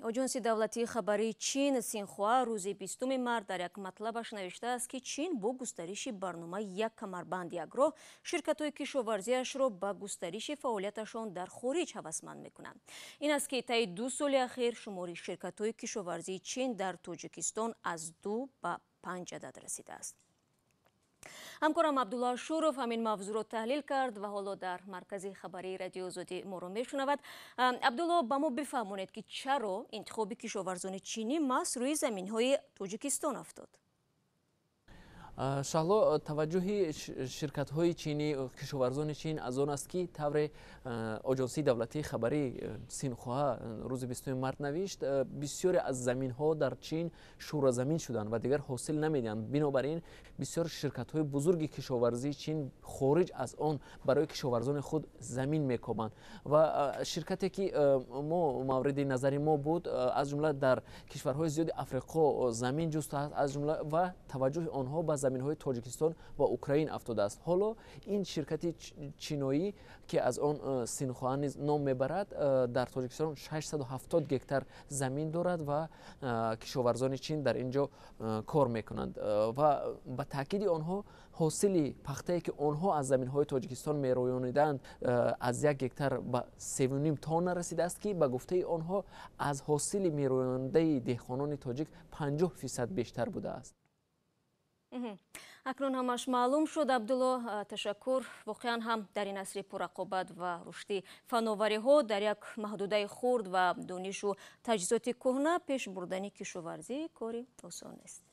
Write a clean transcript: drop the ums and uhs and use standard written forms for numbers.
Оҷонси давлатии хабарии Чин Синхуа рӯзи 20 март дар як матлабаш навиштааст, ки Чин бо густариши барномаи «Як камарбанд, як роҳ» ширкатҳои кишоварзиашро ба густариши фаъолияташон дар хориҷ ҳавасманд мекунанд. Ин аст, ки таи 2 соли ахир шумори ширкатҳои кишоварзии Чин дар Тоҷикистон аз ду ба панҷ адад расидааст. Ҳамкорам Абдулло Ашуров ҳамин мавзӯъро таҳлил кард ва ҳоло дар маркази хабарии Радиои Озодӣ моро мешунавад. Абдулло, ба мо бифаҳмонед, ки чаро интихоби кишоварзони чинӣ маҳз рӯи заминҳои Тоҷикистон афтод? Шаҳло, таваҷҷӯҳи ширкатҳои чинӣ, кишоварзони Чин аз он аст, ки тавре оҷонсии давлатии хабарӣ Синхуа рӯзи 20 март навишт, бисёре аз заминҳо дар Чин шӯразамин шуданд ва дигар ҳосил намедиҳанд. Бинобар ин бисёр ширкатҳои бузурги кишоварзии Чин хориҷ аз он барои кишоварзони худ замин мекобанд. Ва ширкате, ки мо мавриди назари мо буд, аз ҷумла дар кишварҳои зиёди Африқо замин ҷустааст, аз ҷумла ва таваҷҷӯҳи онҳо ба заминҳои Тоҷикистон ва Украин афтодааст. Ҳоло ин ширкати чиноӣ, ки аз он Синхуа низ ном мебарад, дар Тоҷикистон 670 гектар замин дорад ва кишоварзони Чин дар ин ҷо кор мекунанд. Ва ба таъкиди онҳо, ҳосили пахтае, ки онҳо аз заминҳои Тоҷикистон мерӯёниданд, аз 1 гектар ба 3,5 тонна расидааст, ки ба гуфтаи онҳо аз ҳосили мерӯёндаи деҳқонони тоҷик 50% бештар будааст. Акнун ҳамаш маълум шуд, Абдулло, ташаккур. Воқеан ҳам, дар ин асри пуррақобат ва рушди фановариҳо дар як маҳдудаи хурд ва донишу таҷҳизоти кӯҳна пеш бурдани кишоварзӣ кори осон нест.